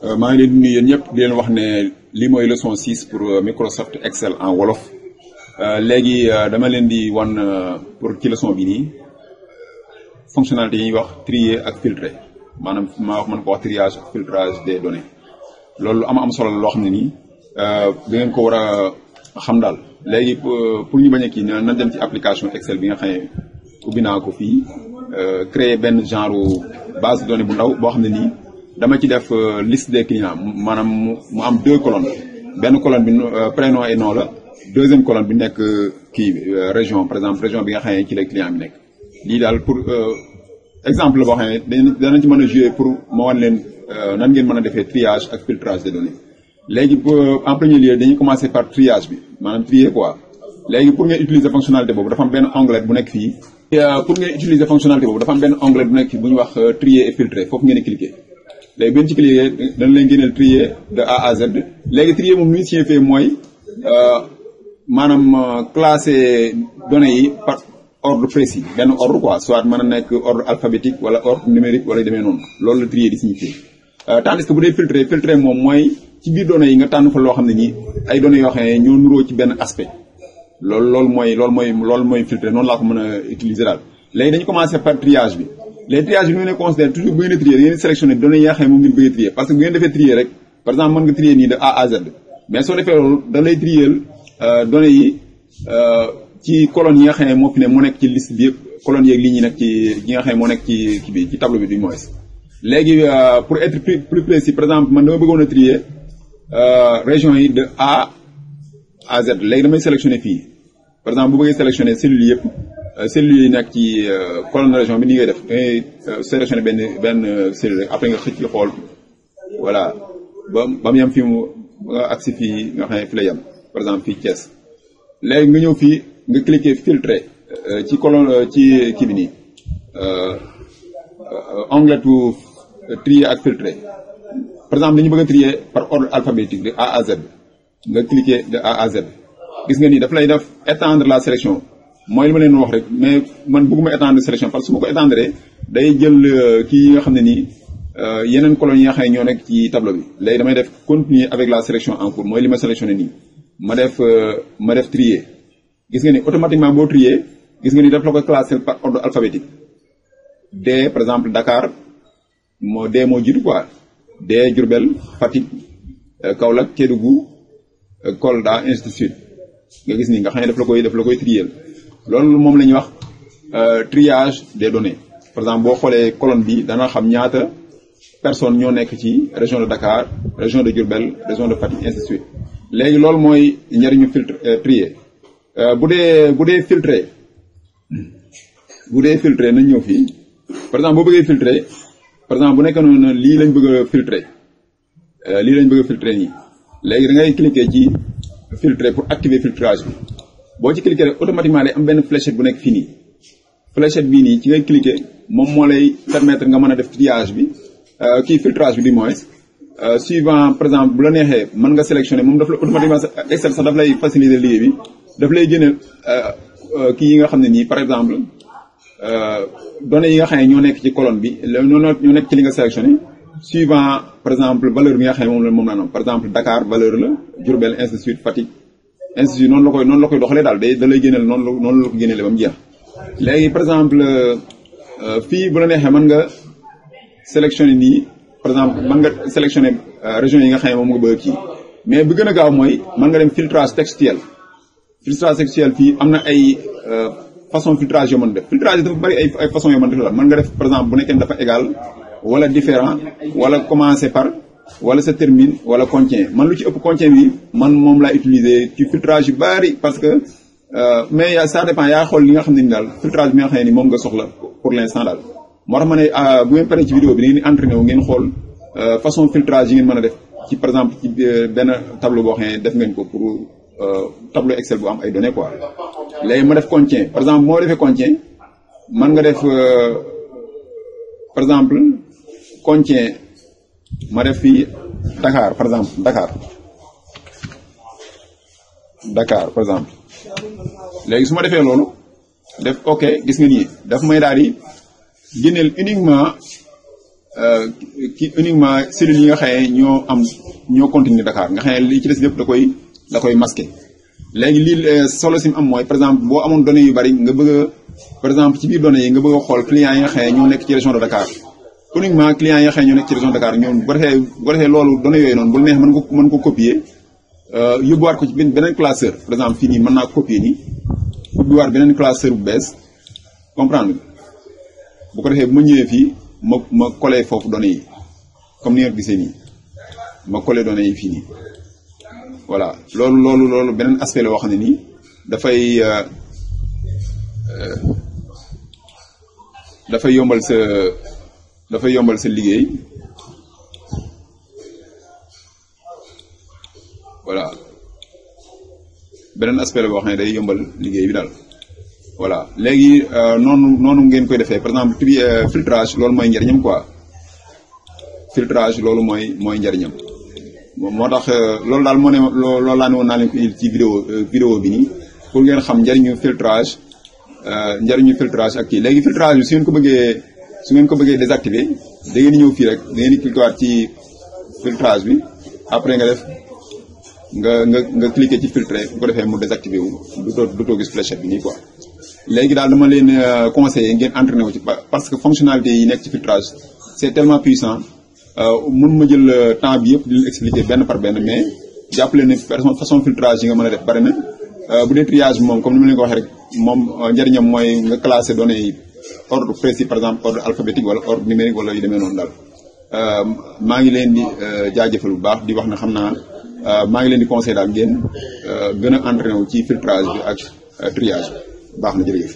maa ngi leen di nuyu yéen ñëpp di leen wax ne lii mooy leçon 6 pour Microsoft Excel en wolof léegi dama leen di wan pour ci leçon bi nii fonctionnalité yi ñuy wax trier ak filtrer maanaam maa wax mën ko wax triage ak filtrage des données loolu am solo loo xam ne nii da ngeen ko war a xam daal. léegi pour ñu bañ a kii na dem ci application Excel bi nga xam ne ubbi naa ko fii créer benn genre base de données bu ndaw boo xam ne nii dama ci def liste des clients maanaam mu am 2 colonnes benn colonne bi prénom et nom la deuxième colonne bi nekk kii région par exemple région bi nga xam ne ci la client bi nekk. lii daal pour exemple la boo xam ne danañ ci mën a jouer pour ma wan leen nan ngeen mën a defee triage ak filtrage des données. léegi en premier lieu dañuy commencer par triage bi maanaam trier quoi léegi pour ngeen utiliser fonctionnalité boobu dafa am benn onglet bu nekk fii. pour ngeen utiliser fonctionnalité boobu dafa am benn onglet bu nekk fii bu ñu wax trier et filtrer foofu ngeen di cliquer. léegi benn ci cliquer dañ leen génneel trier de A à Z léegi trier moom lu ñu signifie mooy maanaam classer données yi par ordre précis benn ordre quoi soit mën a nekk ordre alphabétique wala ordre numérique wala demee noonu loolu la trier di signifier. tandis que bu dee filtrer moom mooy ci biir données yi nga tànn fa loo xam ne nii ay données yoo xam ne ñoo nuroo ci benn aspect loolu mooy filtrer noonu laa ko mën a utiliser daal. léegi dañu commencer par triage bi. les triages yi ñu ne considère toujours bu ngeen di trier da ngeen di sélectionner données yi nga xam ne moom ngeen bëgg a trier parce que bu ngeen defee trier rek par exemple mën nga trier nii de A à Z mais soo defee loolu da lay trier données yi ci colonnes yi nga xam ne moo fi ne moo nekk ci liste bi yëpp colonnes yeeg lignes yi nekk ci yi nga xam ne moo nekk ci kii bi ci tableau bi du moins. léegi pour être plus précis par exemple man dama bëggoon a trier région yi de A à Z léegi damay sélectionner fii par exemple bu bëggee sélectionner cellules yëpp. cellules yi nekk ci colonne région bi ni ngay def dangay sélectionner benn cellule rek après nga xëcc ci xool voilà ba mu yem fii mu nga agsi fii nga xam ne fi la yem par exemple fii Thiès léegi nga ñëw fii nga cliquer filtrer ci colonne ci kii bi nii onglet tu trier ak filtrer par exemple dañu bëgg a trier par ordre alphabétique de A à Z nga cliquer de A à Z gis nga nii daf lay def étendre la sélection mooy li ma leen wax rek mais man bëgguma étendre sélection parce que su ma ko étendre day jël kii yi nga xam ne nii yeneen colonnes yi nga xam ne ñoo nekk ci tableau bi léegi damay def continuer avec la sélection en cours mooy li ma sélectionné nii ma def trier gis nga ni automatiquement boo trier gis nga ni daf la ko classer par ordre alphabétique D par exemple Dakar D moo jiitu quoi D Diourbel Fatick Kaolack Kédougou Kolda ainsi de suite nga gis ni nga xam ne daf la koy trier loolu moom la ñuy wax triage des données par exemple boo xoolee colonne bi dana xam ñaata personnes ñoo nekk ci région de Dakar région de Diourbel région de Fatick ainsi de suite léegi loolu mooy njëriñu trier bu dee filtrer nañ ñëw fii par exemple boo bëggee filtrer par exemple bu nekk noonu lii lañ bëgg a filtrer nii léegi da ngay cliquer ci filtrer pour activer filtrage bi boo ci cliquer rek automatiquement day am benn fléchette bu nekk fii nii fléchette bii nii ci ngay cliquer moom moo lay permettre nga mën a def triage bi kii filtrage bi du moins suivant par exemple bu la neexee mën nga sélectionner moom daf la automatiquement Excel sax daf lay faciliter liggéey bi daf lay génneel kii yi nga xam ne nii par exemple données yi nga xam ne ñoo nekk ci colonne bi ñoo nekk ci li nga sélectionné suivant par exemple valeur bi nga xam ne moom la am par exemple Dakar valeur la Diourbel ainsi de suite Fatick ainsi de suite noonu la koy doxalee daal da lay génneel noonu la ko génneele ba mu jeex. léegi par exemple fii bu la neexee mën nga sélectionné nii par exemple mën nga sélectionné région yi nga xam ne moom nga bëgg kii mais bi gën a gaaw mooy mën nga dem filtrage textuel fii am na ay façon filtrage yoo mën def filtrage dafa bari ay façon yoo mën def la mën nga def par exemple bu nekkee dafa égal wala différent wala commencer par wala ça termine wala contient man lu ci ëpp contient bi man moom laa utiliser ci filtrage yu bari parce que mais ça dépend yaa xool li nga xam ne ni daal filtrage bi nga xam ne ni moom nga soxla pour l'instant daal moo tax ma ne bu ngeen paree ci vidéo bi da ngeen di entraîné wu ngeen xool façon filtrage yi ngeen mën a def ci par exemple ci benn tableau boo xam ne def ngeen ko pour tableau Excel bu am ay données quoi léegi ma def contient par exemple moo defee contient man nga def par exemple contient ma def fii Dakar par exemple Dakar par exemple léegi su ma defee loolu def ok gis nga nii daf may daal di génneel uniquement ki uniquement cellules yi nga xëye ñoo continuer Dakar nga xëye li ci des yëpp da koy masquer. léegi lii solo sim am mooy par exemple boo amoon données yu bari nga bëgg a par exemple ci biir données yi nga bëgg a xool clients yi nga xëye ñoo nekk ci région de Dakar uniquement clients yi nga xëye ñoo nekk ci région de Dakar ñoom bu ko defee loolu données yooyu noonu bu neex mën ko copier yóbbuwaat ko ci beneen classeur par exemple fii nii mën naa copier nii yóbbuwaat beneen classeur bu bees comprendre bu ko defee bu ma ñëwee fii ma coller foofu données yi comme ni nga gisee nii ma coller données yi fii nii voilà loolu beneen aspect la boo xam ne nii dafay yombal sa liggéey voilà beneen aspect la boo xam ne day yombal liggéey bi daal voilà léegi noonu ngeen koy defee par exemple filtrage loolu mooy njariñam quoi filtrage loolu mooy njariñam moo tax loolu daal loolu laa ne woon naa leen ko ci vidéo bi nii pour ngeen xam njariñu filtrage ak kii léegi filtrage bi su ngeen ko bëggee désactiver da ngeen di ñëw fii rek da ngeen di cliquer waat ci filtrage bi après nga def nga cliquer ci filtre bu ko defee mu désactiver wu dootoo gis flèche bi nii quoi. léegi daal dama leen conseiller ngeen entraîner wu ci parce que fonctionnalité yi nekk ci filtrage c'est tellement puissant mun ma jël temps bi yëpp di leen expliquer benn par benn mais jàppale ne façon filtrage yi nga mën a def bari na bu dee triage bi moom comme ni ma leen ko waxee rek moom njëriñam mooy nga classer données yi ordre précis par exemple ordre alphabétique wala ordre numérique wala yu demee noonu daal maa ngi leen di jaajëfal bu baax di wax ne xam naa maa ngi leen di conseiller daal ngeen gën a entraîner wu ci filtrage bi ak triage baax na jërëjëf.